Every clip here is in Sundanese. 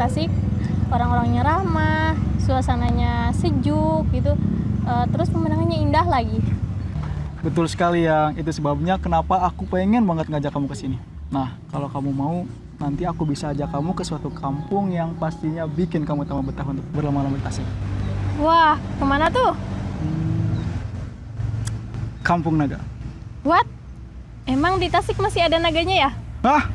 Tasik. Orang-orangnya ramah, suasananya sejuk gitu. Terus pemandangannya indah lagi. Betul sekali yang itu sebabnya kenapa aku pengen banget ngajak kamu ke sini. Nah, kalau kamu mau, nanti aku bisa ajak kamu ke suatu kampung yang pastinya bikin kamu tambah betah untuk berlama-lama di Tasik. Wah, kemana tuh? Kampung Naga. What? Emang di Tasik masih ada naganya ya? Hah?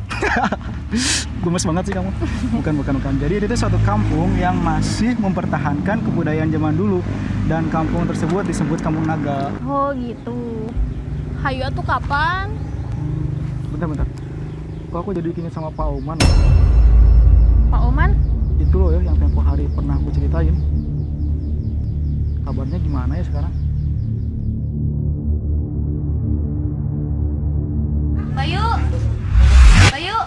Gemes banget sih kamu. Bukan, bukan, bukan. Jadi itu suatu kampung yang masih mempertahankan kebudayaan zaman dulu. Dan kampung tersebut disebut Kampung Naga. Oh gitu. Hayu atuh kapan? Bentar, bentar. Kok aku jadi ingat sama Pak Oman? Pak Oman? Itu loh ya yang tempo hari pernah aku ceritain. Kabarnya gimana ya sekarang? Bayu. Bayu.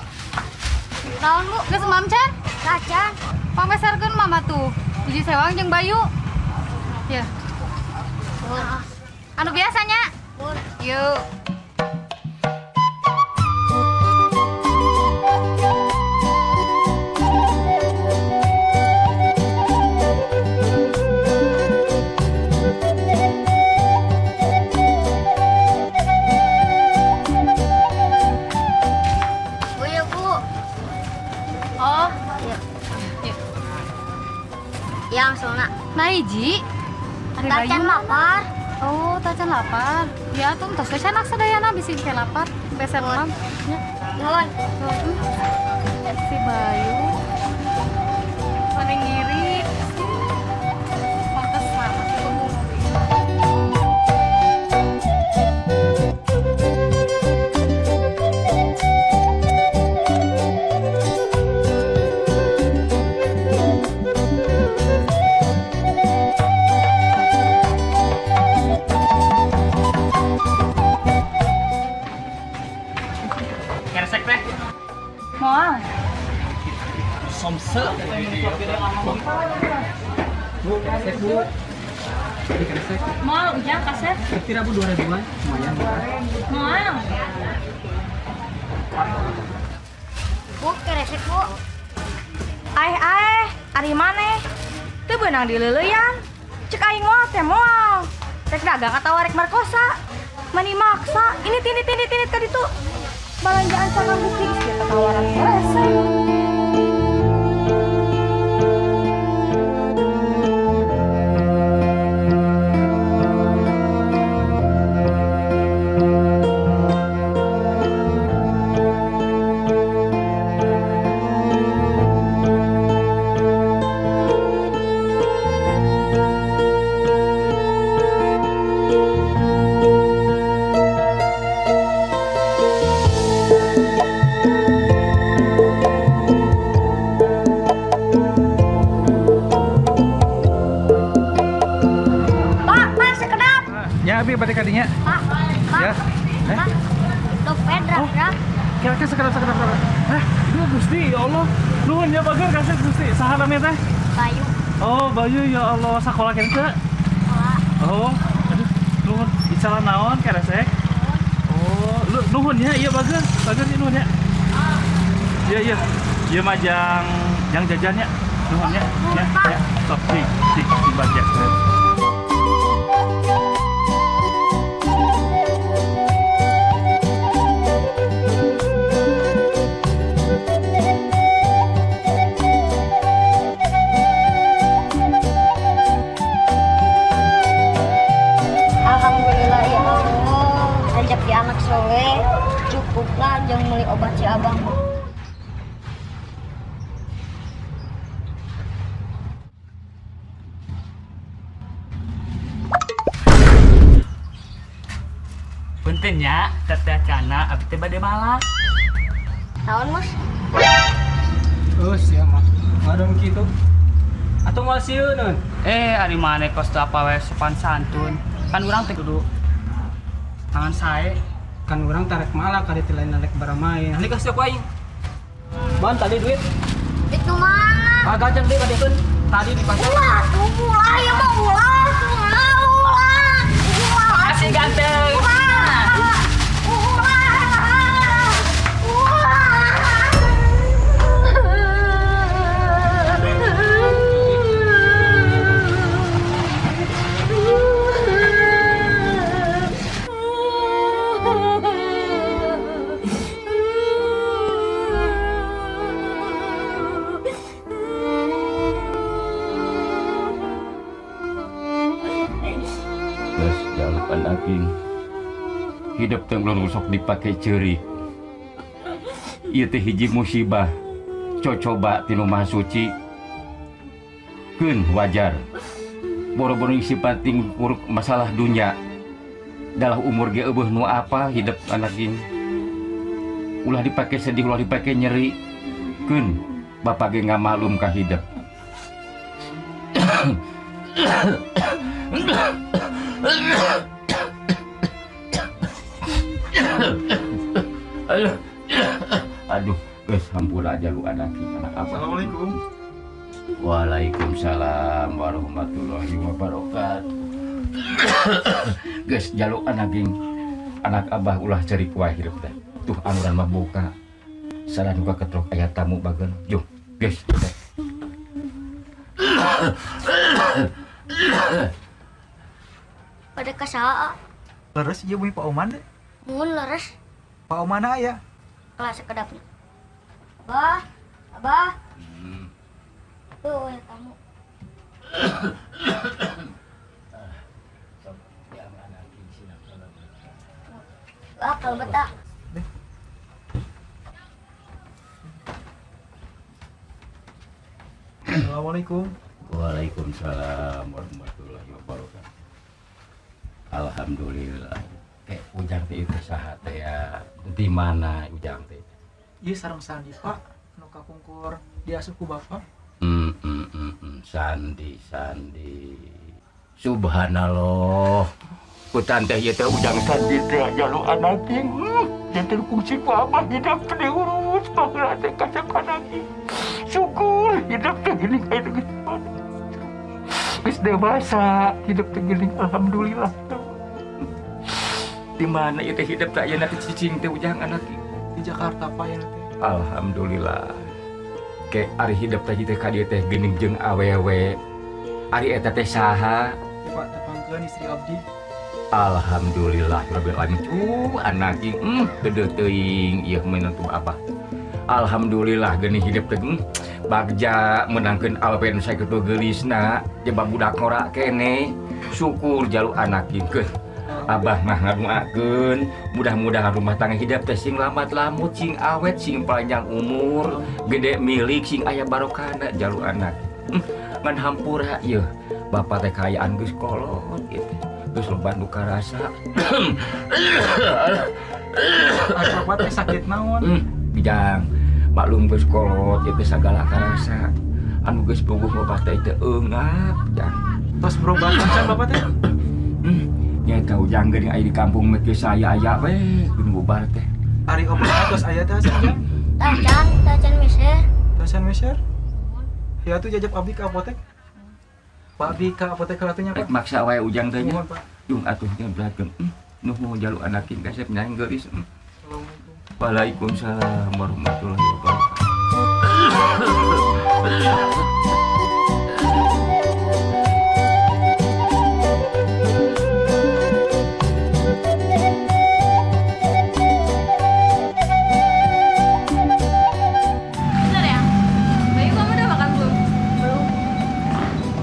Naon, Bu? Geus emam can? Tacan. Pangmeserkeun mama tuh. Hiji sewang jeung Bayu. Ya. Anu biasanya? Yuk. Bu ya, Bu. Oh, Iya. Yuk. Yang sona. Nah, hiji. Ari Tacan Bayu. lapar. Oh, tacan lapar. Ya tuh entos we sanak sadayana bisi ke lapar. Beser mam. Ya. Nuhun. Si Bayu. Paling ngiri. Pantesan masih bengong. Keresek teh. Moal. Somse. Bu, keresek, Bu. Ini keresek. Moal, ujang kasep. Kira Bu 2 ribuan. Lumayan. Moal. Bu, keresek, Bu. Aeh aeh, ari maneh? Teu beunang dileuleuyan. Cek aing moal teh moal. Rek dagang atawa rek markosa. Mani maksa, ini tinit tinit tinit ka ditu. Balanjaan sama bukti geus kieu tatawaran keresek. Pak, Pak, sekedap. Ya, abi balik kadinya. Pak, Pak. Ya. Eh? Pak. Dompet drag-drag. Kira-kira sekedap sekedap sekedap. Eh, itu Gusti, ya Allah. Nuhun ya bager kasih Gusti. Saha namanya teh? Bayu. Oh, Bayu ya Allah, sakola keneh teu? Sekolah. Oh, aduh, nuhun. Bicara naon keresek? Oh, lu nuhun ya, iya bager, bager ya nuhun ya. Iya, iya. Iya mah jang jang jajannya. Nuhun ya. Ya, ya. Sok, cing, cing, cing bagja. Alhamdulillah ya Allah. Rezeki anak soleh cukuplah jang beli obat si abang. Punten nya, teteh cana abi teh bade malak. Naon, Mus? Oh, sia mah. Ngadon kitu. Atau moal sieun? Eh, ari maneh kos teu apa we sopan santun. Kan urang teh kudu tangan sae. Kan urang tarek malak kali teh lain rek baramain. Halik kasih ku aing. Man tadi duit. Itu mana? Kagak jang deui kadiekeun. Tadi di pasar. Ulah tuh, ulah ya mau ulah, ulah, ulah. Ulah. Kasih ganteng. Ulah. Ulah. Ulah. Anak king. Hidup teh ulah sok dipake ceurik. Ieu teh hiji musibah. Cocoba tinu Maha Suci. Keun wajar. Boro-boro sipating uruk masalah dunia. Dalah umur ge eueuh nu apa hidup anak king. Ulah dipake sedih, ulah dipake nyeri. Keun bapak ge ngamaklum ka hidup. Aduh, aduh, geus hampura aja lu anak anak apa? Assalamualaikum. Waalaikumsalam warahmatullahi wabarakatuh. Geus jaluk anak ging, anak abah ulah ceurik wae hirup teh. Tuh anuran mah buka. Salah nu kaketrok aya tamu bageun. Juh, geus. Pada kasaa. Leres ieu bumi Pak Oman deh. Mun leres. Pak Oman aya. Kelas sekedapnya. Abah, abah. Tuh ya tamu. Wah, kalau betah. Assalamualaikum. Waalaikumsalam warahmatullahi wabarakatuh. Alhamdulillah. Teh ujang teh itu saha teh ya? Di mana ujang teh? Ieu sareng Sandi Pak, nu kapungkur diasup ku Bapak. Sandi, Sandi. Subhanallah. Kutan teh ieu teh ujang Sandi teh jalu anak king. Janten kungsi ku abah hidup teh diurus baheula teh kasep anak king. Syukur hidup teh geuning aya geus. Geus dewasa hidup teh geuning alhamdulillah. Di mana ieu teh hidup teh ayeuna teh cicing teh ujang anak king? Di Jakarta Pak ya teh. Alhamdulillah. Ke ari hidup teh teh ka dieu teh geuning jeung awewe. Ari eta teh saha? Pak tepangkeun istri abdi. Alhamdulillah rabbil alamin. Anak king, gede teuing ieu menantu abah. Alhamdulillah geuning hidup teh bagja menangkeun awewe nu sakitu geulisna, jebab budak ngora keneh. Syukur jalu anak king keun. Abah mah ngadoakeun mudah-mudahan rumah tangga hidup teh sing lamat lamut, sing awet, sing panjang umur, gede milik, sing aya barokahna jalu anak. Ngan hampura ieu bapak teh kaayaan geus kolot ieu teh. Geus loba nu karasa. Ari bapak teh sakit naon? Bijang, maklum geus kolot ieu teh sagala karasa. Anu geus puguh bapak teh teu eungap, jang. Tos berobat acan bapak teh? Nya tahu ujang geuning aya di kampung mah geus saya aya we geuning bubar teh. Ari obat tos aya teh asa jang? Tacan, tacan meser. Tacan meser? Ya tuh jajab abdi ke apotek. Pak abdi ke apotek heula nya, Pak. Rek maksa wae ujang teh nya. Nuhun, Pak. Yung atuh nya beratkeun. Nuhun jalu anak king kasep nyaing geulis. Assalamualaikum. Waalaikumsalam warahmatullahi wabarakatuh. Bener ya? Bayu kamu udah makan belum? Belum.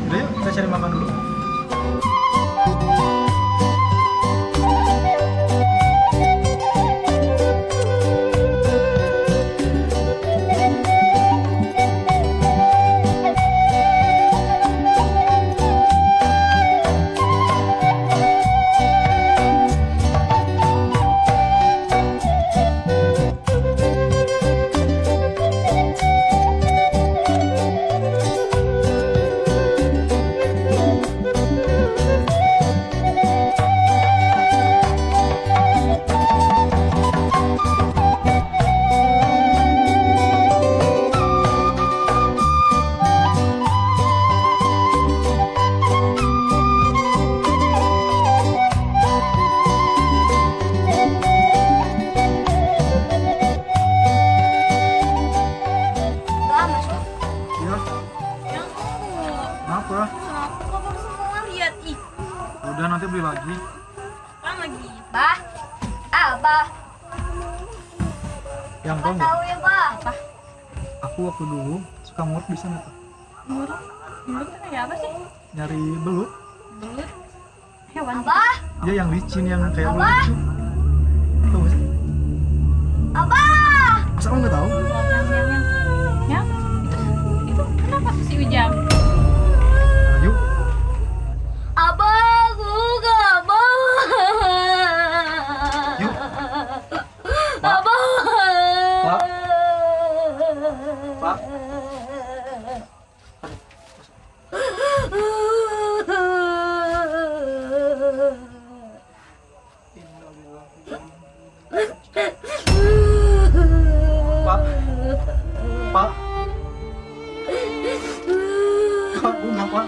Udah yuk, kita cari makan dulu. Bah, masuk. Iya. Kenapa? Kenapa kok semua lihat ih? Udah nanti beli lagi. Kan lagi. Bah, abah. Yang Apa tau nggak? tahu ya, Bah? Aku waktu dulu suka ngurut di sana tuh. Ngurut? Ngurut tuh kayak apa sih? Nyari belut. Belut. Hewan. Abah, Dia yang licin yang kayak ular itu. Tahu gak sih? Abah! Masa kamu nggak tahu? Ya, itu kenapa tuh si Ujang? Ayo. Abah, aku gak mau. Yuk. Abah. Pak. Pak. Pak. Pak. Pak, bunga, Pak.